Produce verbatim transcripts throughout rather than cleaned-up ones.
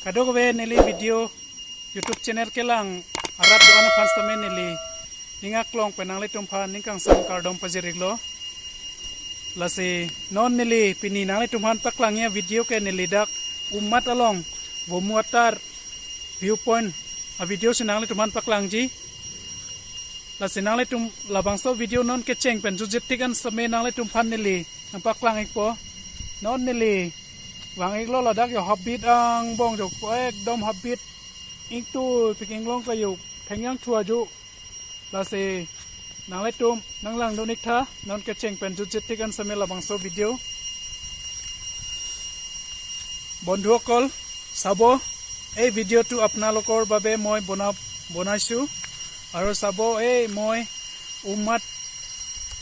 Kadokave neli video YouTube channel kelang arat do-an aphan sitame neli ning aklong pen nanglitumphan ningkangsam kardom pajir-iklo. Lasi non neli pini nanglitumphan paklangji avideo ke neli dak Ummat along Vomu Atar viewpoint avideo si nanglitumphan paklangji. Lasi nanglitum labangso video non kecheng pen jutjit tik an sitame nanglitumphan neli nangpaklang-ikpo. Non neli vang-iklo ladak jo habit angbong jo, ekdom habit ingtui pik inglong kayu thengyang thua jo. Lasi nanglitum nanglangdun-iktha non kecheng pen jutjit tik an sitame labangso video. বন্ধুসকল, চাব, এই ভিডিঅ'টো আপোনালোকৰ বাবে মই বনা বনাইছোঁ। আৰু চাব, এই মই উম্মাদ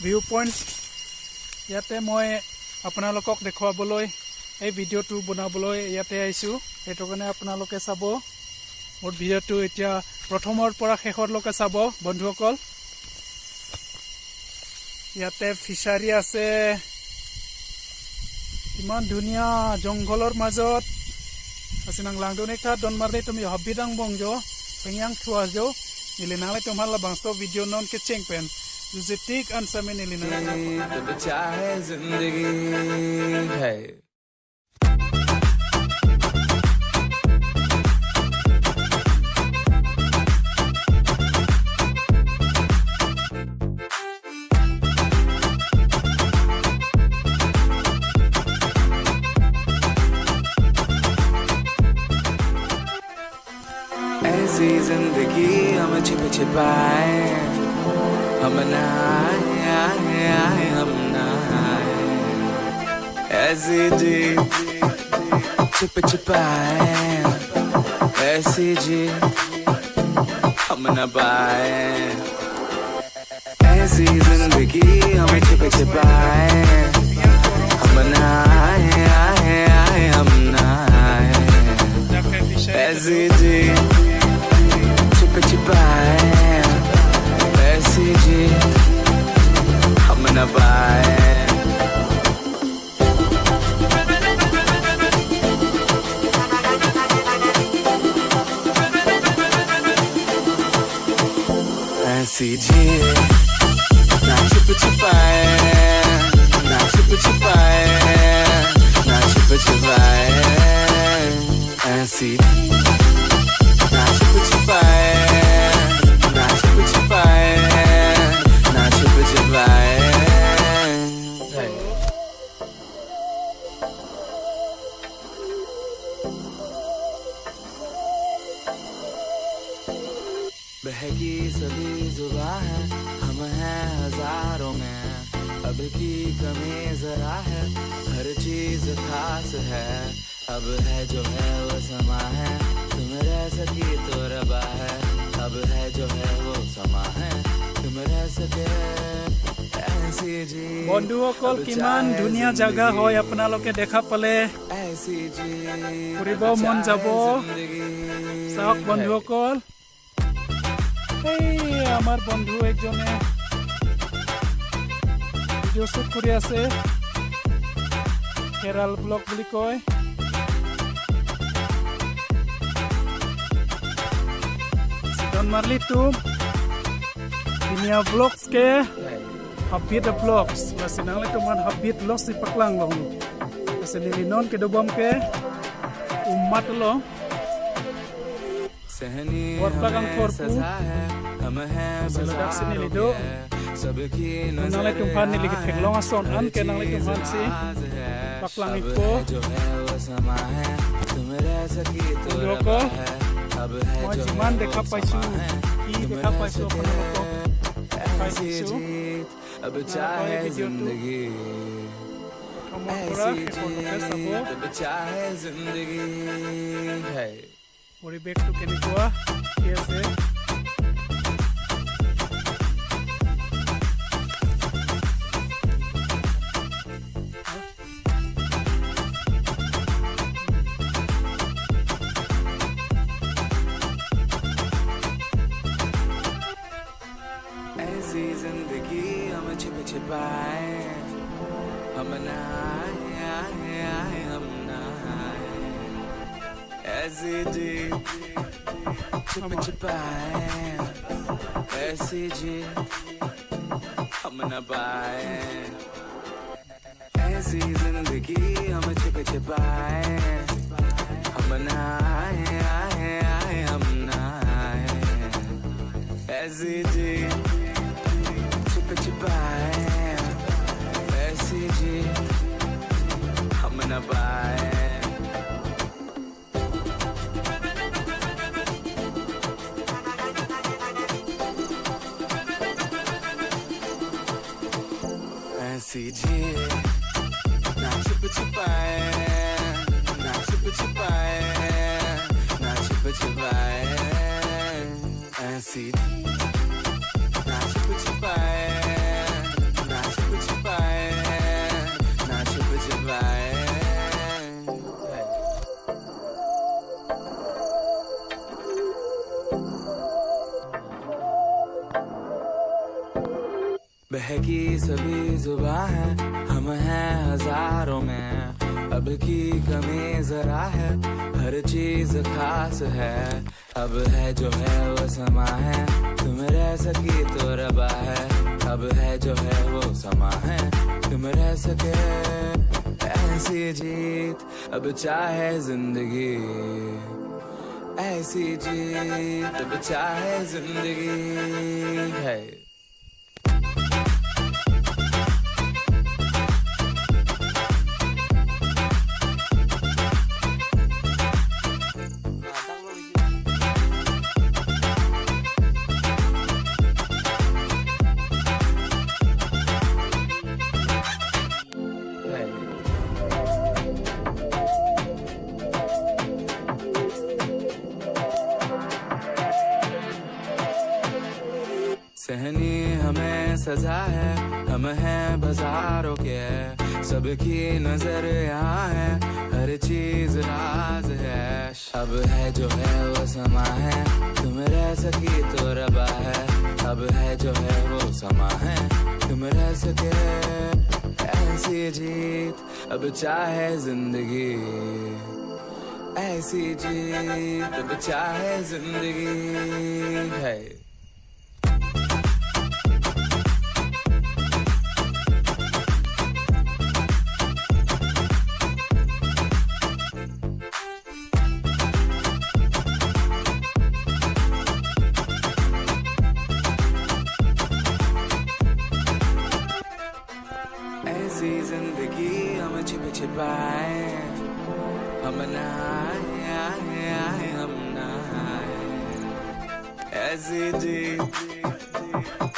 ভিউ পইণ্ট, ইয়াতে মই আপোনালোকক দেখুৱাবলৈ এই ভিডিঅ'টো বনাবলৈ ইয়াতে আহিছোঁ। সেইটো কাৰণে আপোনালোকে চাব, মোৰ ভিডিঅ'টো এতিয়া প্ৰথমৰ পৰা শেষলৈকে চাব বন্ধুসকল। ইয়াতে ফিচাৰী আছে, ইমান ধুনীয়া জংঘলৰ মাজত। Lasi nanglangdun-iktha, don marli atum jo habit angbong jo, thengyang thua jo. Neli nanglitumphan labangso video non kecheng pen jutjit tik an sitame neli nang जिंदगी तो बचा है जिंदगी है। ऐसी जिंदगी हम छिप छिपाए, हम ना आए, आए, आए, हम ना आए। ऐसी जी छिप छिपाए, ऐसी जी हम ना पाए। ऐसी जिंदगी हम छिप छिपाए, हम ना आए, आए, आए, हम ना आए। ऐसी जी छिप छिपाए, ऐसी जी हम ना पाए। ऐसी जी ना छिप छिपाए, ना छिप छिपाए, ना छिप छिपाए। ऐसी ना छिप छिपाए, ना छिप छिपाए, ना छिप छिपाए। बहकी सभी जुबां है, हम हैं हजारों में। अब की कमी जरा है, हर चीज खास है। अब है जो है वो समा है, तुम रह सकी तो रबा है। अब है जो है वो समा है, तुम रह सके ऐसी जी। বন্ধুসকল, কিমান ধুনীয়া জাগা হয় আপোনালোকে দেখা পালে। ফুৰিব মন যাব। চাওক বন্ধুসকল, এই আমাৰ বন্ধু একজনে ভিডিঅ' শ্বুট কৰি আছে, হেৰাল ব্লগ বুলি কয়। Sidon marli atum, pini avlogs ke habit avlogs. Lasi nanglitumphan habit vlogs si paklang long. Lasi neli non kedobom ke Ummat along. Borta kang thorpu. Lasi ladak si neli do. Nanglitumphan neli ketheklong ason an ke nanglitumphan si paklang-ikpo. Bondhu-ok, মই যিমান দেখা পাইছো, কি দেখা পাইছো আপোনালোকক দেখাই দিছো। আপোনালোকে এই ভিডিঅ'টো প্ৰথমৰ পৰা শেষলৈকে চাব। পৰিৱেশটো কেনেকুৱা, কি আছে? ऐसी जिंदगी हम छिप छिपाए, हम ना आए, आए, आए, हम ना आए। ऐसी जी, छिप छिपाए, ऐसी जी, हम न पाए। ऐसी जिंदगी हम छिप छिपाए, हम ना आए, आए, आए, हम ना आए। ऐसी जी, छिप छिपाए, ऐसी जी, हम न पाए। ऐसी जी, ना छिप छिपाए, ना छिप छिपाए, ना छिप छिपाए। ऐसी जी, ना छिप छिपाए, ना छिप छिपाए, ना छिप छिपाए। बहकी सभी जुबां है, हम हैं हजारों में, अब की कमी जरा है, हर चीज खास है। अब है जो है वो समा है, तुम रह सकी तो रबा है। अब है जो है वो समा है, तुम रह सके, ऐसी जीत। अब चाहे जिंदगी ऐसी जीत, अब चाहे जिंदगी है। सहनी हमें सजा है, हम हैं बाजारों के, सबकी नजर यहाँ है, हर चीज राज है। अब है जो है वो समा है, तुम रह सकी तो रबा है। अब है जो है वो समा है, तुम रह सके, ऐसी जीत। अब चाहे जिंदगी ऐसी जीत, अब चाहे जिंदगी है। ऐसी जिंदगी हम छिप छिपाए, हम ना आए, आए, आए, हम ना आए। ऐसी जी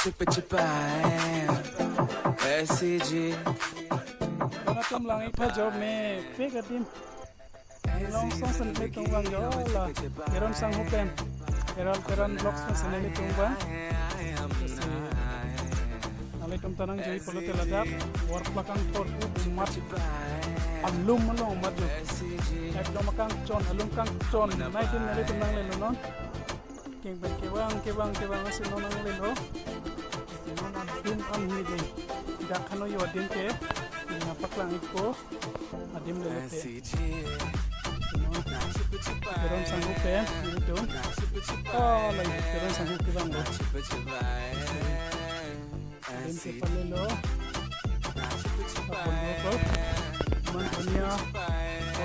छिप छिपाए, ऐसी जी। Latum lang ipha jo me pek adim. Long song sen me tung bang jo la. Teron Sanghu pen. Teron Teron Vlogs pen sen me tung bang. Nanglitum ta nangjoipo lote ladak work pa kangthor pu mat. Alum along mat jo. Ekdom akangchon, alum kangchon. Nai tin nanglitum nanglelo non. Keng pen kevang, kevang, kevang si non nanglelo. Si non adim an hi dei. Dak kano yo adim ke. Ina paklang ikpo. Adim lelo ke. Si non Teron Sanghu pen, nanglitum. Oh, lagi Teron Sanghu kevanglo. Adim kepalelo. Apon ko. Man punya.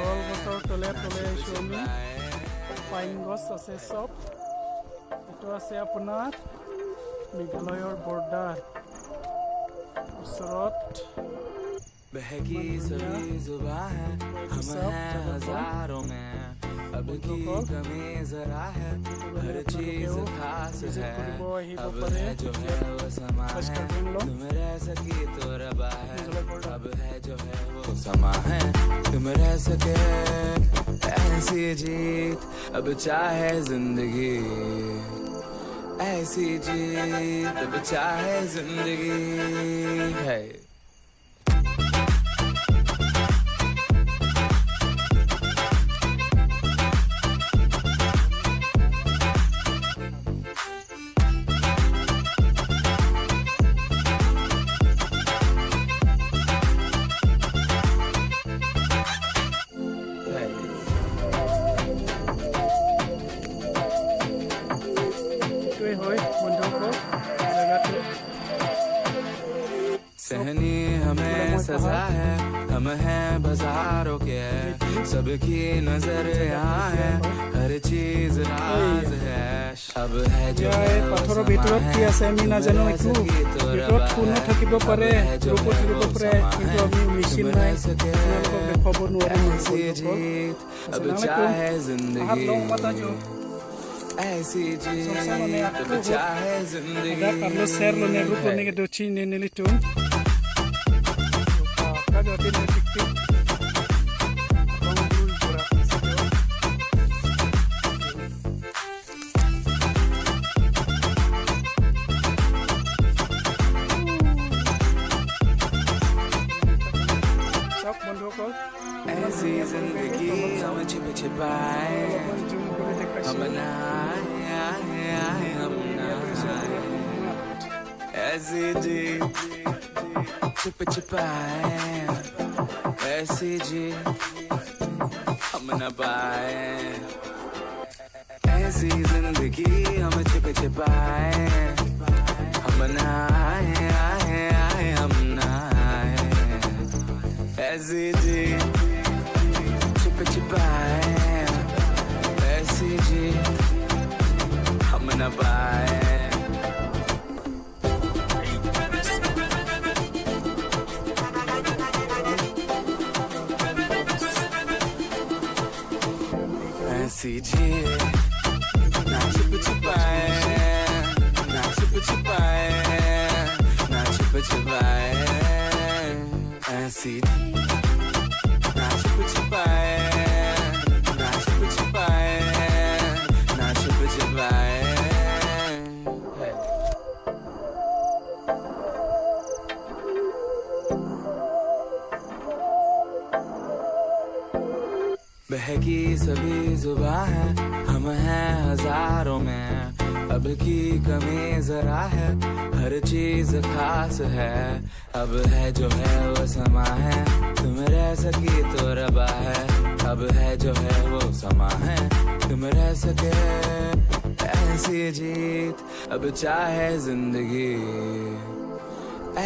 All bosor tole tole shomi. Pine gos ase sob. Etu ase apunar Meghalaya border. Osorot. बहकी सभी जुबां है, हम हैं हजारों में, अब की कमी जरा है, हर चीज खास है। अब है जो है वो समा है, तुम रह सकी तो रबा है। अब है जो है वो समा है, तुम रह सके, ऐसी जीत। अब चाहे जिंदगी ऐसी जीत, अब चाहे जिंदगी है। है, हम हैं बाजारों के, सबकी नजर यहाँ है, हर चीज राज है। अब है जो, ya, है वो pathoro bhitorot ki ase, ami najano, etu bhitorot kuno thakibo pare, rupo thakibo pare, kintu ami machine nai, আপোনালোকক দেখুৱাব নোৱাৰিম, বন্ধুসকল। Ab chaahe zindagi, aisi jeet, ab chaahe zindagi. Ada Carlos Serlo ne rupo ne kedochine nelitum. Kajo din ne tik tik. Sok, bondhu. ऐसी जिंदगी हम छिप छिपाए, हम ना आए, आए, आए, हम ना आए। ऐसी जी छुप छिपाए, ऐसी जी हम ना पाए। ऐसी जिंदगी हम छिप छिपाए, हम ना आए, आए, आए, हम ना आए। ऐसी जी छुप छिपाए, ऐसी जी हम ना पाए। ऐसी जी ना छुप छिपाए, ना छुप छिपाए, ना छुप छिपाए। ऐसी जी ना छुप छिपाए, ना छुप छिपाए, ना छुप छिपाए। बहकी सभी जुबां है, हम हैं हजारों में। अब की कमी जरा है, हर चीज खास है। अब है जो है वो समा है, तुम रह सकी तो रबा है। अब है जो है वो समा है, तुम रह सके। ऐसी जीत अब चाहे जिंदगी,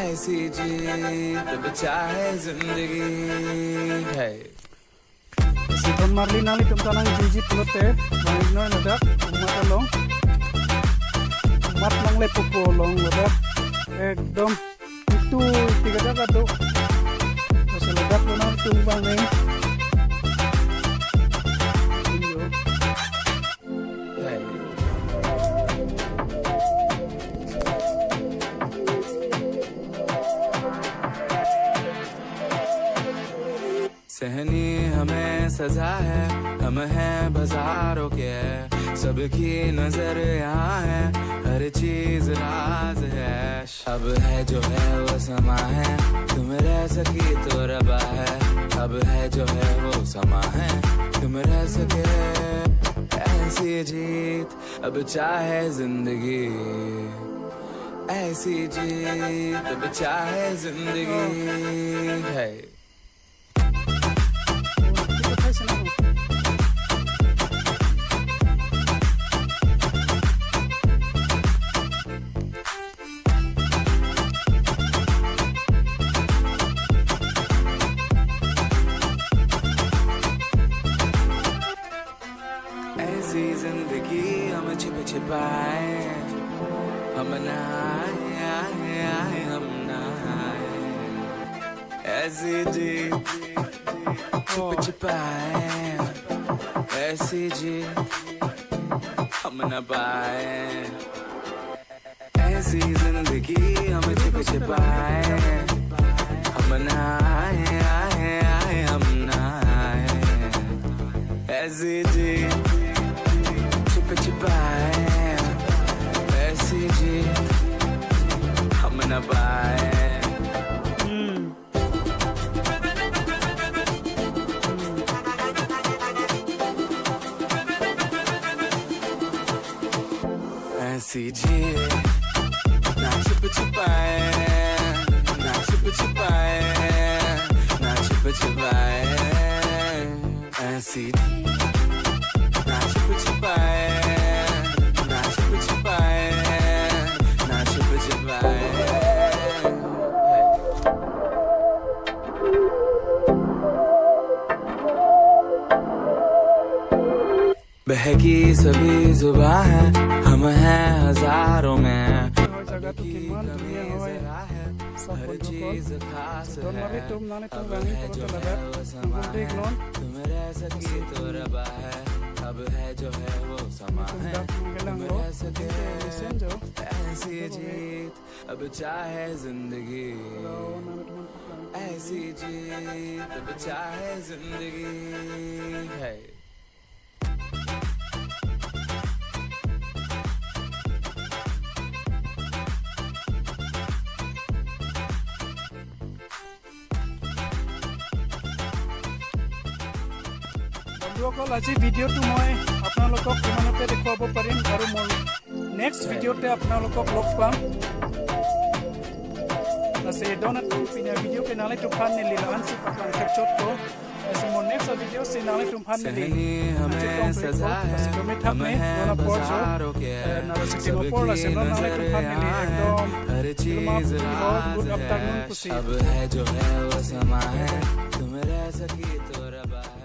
ऐसी जीत अब चाहे जिंदगी है। Sidon marli nanglitum ta nangjinji pulote, bang-iknoi ladak, umat along. Umat nangle pupo along ladak. Ekdom itu tiga jaga tu. Masa ladak lo nangtum bang ni. Iyo. Sahni हमें सजा है, हम हैं बाजारों के, सबकी नजर यहाँ है, हर चीज राज है। अब है जो है वो समा है, तुम रह सकी तो रबा है। अब है जो है वो समा है, तुम रह सके। ऐसी जीत अब चाहे जिंदगी, ऐसी जीत अब चाहे जिंदगी है। ऐसी जिंदगी हम छिप छिपाए, हम ना आए, आए, आए, हम ना आए। ऐसी जी छुप छिपाए, ऐसी जी हम ना पाए। ऐसी जिंदगी हम छिप छिपाए, हम ना आए, आए, आए, हम ना आए। ऐसी जी छुप छिपाए, ऐसी जी हम ना पाए। ऐसी जी ना छुप छिपाए, ना छुप छिपाए, ना छुप छिपाए। ऐसी जी ना छुप छिपाए, ना छुप छिपाए, ना छुप छिपाए। है कि सभी जुबां है, हम हैं हजारों में। হয়, জাগাটো কিমান ধুনীয়া হয়। চাব বন্ধুসকল। Don't worry, tum nanglitum vangji pulote ladak. Tum dei non. Tum dak mangkelang lo. Listen jo. अब चाहे जिंदगी, ऐसी जीत, अब चाहे जिंदगी है। বন্ধুসকল, আজি ভিডিঅ'টো মই আপোনালোকক ইমানতে দেখুৱাব পাৰিম আৰু মোৰ নেক্সট ভিডিঅ'তে আপোনালোকক লগ পাম। Lasi donat pini video ke nanglitum aphan neli la-ansi paklangkep chotpo. Lasi mo next video si nanglitum aphan neli. Nanglitum aphan neli. Lasi kami thak ne, nona por jo. Eh, nara si kima por lasi non nanglitum aphan neli ekdom. Ilma por, good afternoon pusi. अब है जो है वो समा है, तुम रह सकी तो रबा है।